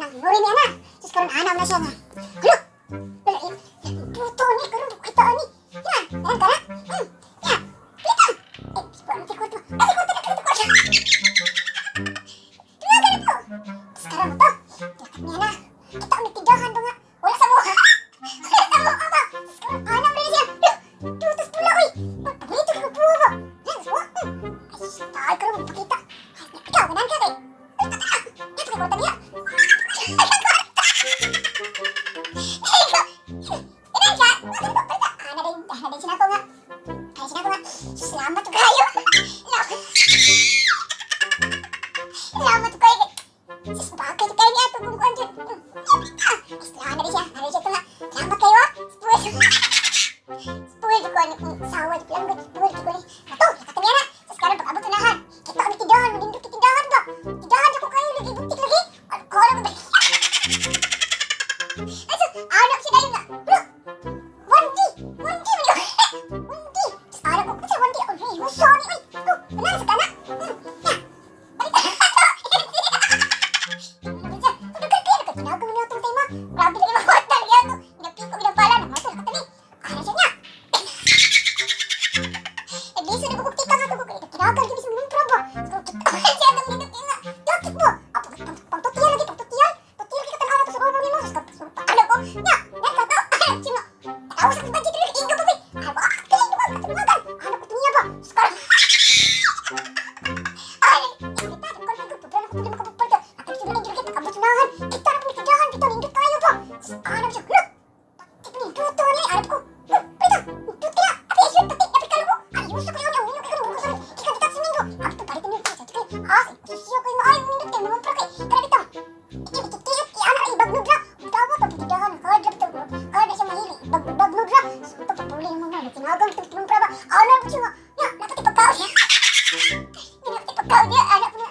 Nuri niya na. Sus, karon anaw na siya nga. Hala! Wala, puto ni, karon kita ni. Ya, yan ka na? Ya, dito. Eh, buwan mo kwarto. Ay, kwarto na, kwarto, kwarto. Tulaga na to. Sus, karon mo to. Lakat niya na. Kita ang tindahan ba nga? Wala sa mukha. Wala sa mukha ba? Sus, karon anaw na siya. Hala! Tutas pula, uy. Paborito ka buwa ba? Yan, sa buwa. Ay, tayo karon mo pakita. Ay, ikaw, ganan ka kay. Ay, tata. Ito kay kwarta niya. Ay, ikaw. Ganan siya. Bakit ito? Palita. Ana din siya nako nga. Ay, siya nako nga. Salamat kayo. Salamat kayo. Sus, bakit kayo niya ito kung kuwan dyan? Ay, ana din siya. Ana din siya ito nga. Salamat kayo ah. Spoil. Spoil ko ano kung sawa di lang spoil ko ni. Ato, nakatanya na. Sus, karon pag abot unahan. Kita kami tindahan, manindot kay tindahan ba? Tindahan ako kayo lagi butik lagi. Ano ko lang ba? Ay, sus, anak siya dayon nga. Bro, 1D, 1D man yun. 1D. Sus, anak ko, kasi 1D. Oh, hey, sorry, oy. Oh, wala sa kana. Ya. Balik. Ano siya? Tudugan kayo, nagkakinagaw na itong tema. Grabe na yung mga niya to. Inapiko ginapala na mga nakatali. Ano siya niya? Nagliso na bukog tika nga to. Kinagaw gini sa minong ba? So, kita siya ang nindot nga. Dakit mo. Apo, pang tutiyal lagi, pang tutiyal. Tutiyal kita tanaw na to sa ulo nimo. Sus, paano ko? Nya, nya ka to. Sino? Tanaw sa budget rin, ingo pa, bay. Ano ko? Ah, galing ko, katulungan. Ano ko niya ba? Sus, karon. Ay, kita, ko ko problema ko tuloy makabupal ka. Ato siguro nang gilgit pag-abot unahan. Kita na po tindahan bitaw nindot kayo ba? Sus, ano siya? Look. Kita nindot ni arap ko. Prita, nindot kaya. Abi ayun pati abi kalubo. Ay, uso kayo niya, ulo kayo ko sa kika kita sa minggo. Abi to palit niyo sa kay. Ah, susyo kayo maayo nindot kay mga kay. Kara bitaw. Iki iki ana ay bagnog ra. Dawa pa tindahan card ra bitaw. Card na siya mahili. Bag bagnog ra. So to papuli yung mga kinagang tulong pra ba. Ano po siya nga. Ya, napati pagkaon niya. Napati pagkaon niya, anak na.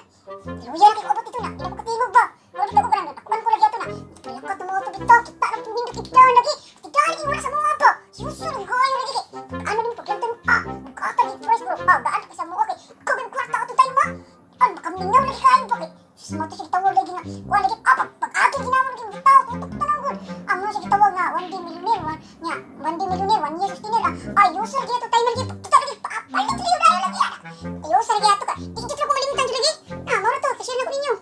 Luya na kayo abot dito na. Ina ko katingog ba? Wala ko parang nakuan ko lagi ato na. Palakat ng mga tubitaw, kita ng nindot tindahan lagi. Tindahan lagi wala sa mga ba. Suso ng kayo lagi kay. Ano din paglantan ah, magkatag yung price bro. Ah, gaan ka sa mga kay. Ikaw ang kwarta ato tayo ma. Ano makamingaw lagi kayo ba kay. Sus mo to siya tawag lagi nga. Wala lagi ah pag pag-agil ginamon lagi mo tao tutok tanong gud. Amo siya gitawag nga one day millionaire one nya one day millionaire one year sustainer ah. Ay user lagi ato time lagi tutok lagi palit lagi dayo lagi. User lagi ato ka. Di ko malimutan jud lagi. Ah, mao ra to, share na ko ninyo.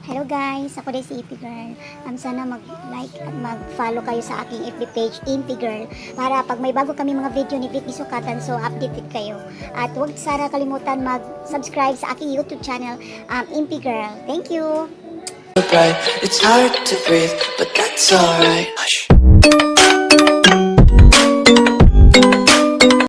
Hello guys, ako din si Impy Girl. Sana mag-like at mag-follow kayo sa aking FB page, Impy Girl, para pag may bago kami mga video ni Vic Sukatan, so updated kayo. At huwag sana kalimutan mag-subscribe sa aking YouTube channel, Impy Girl. Thank you! Bright. It's hard to breathe, but that's alright. Hush.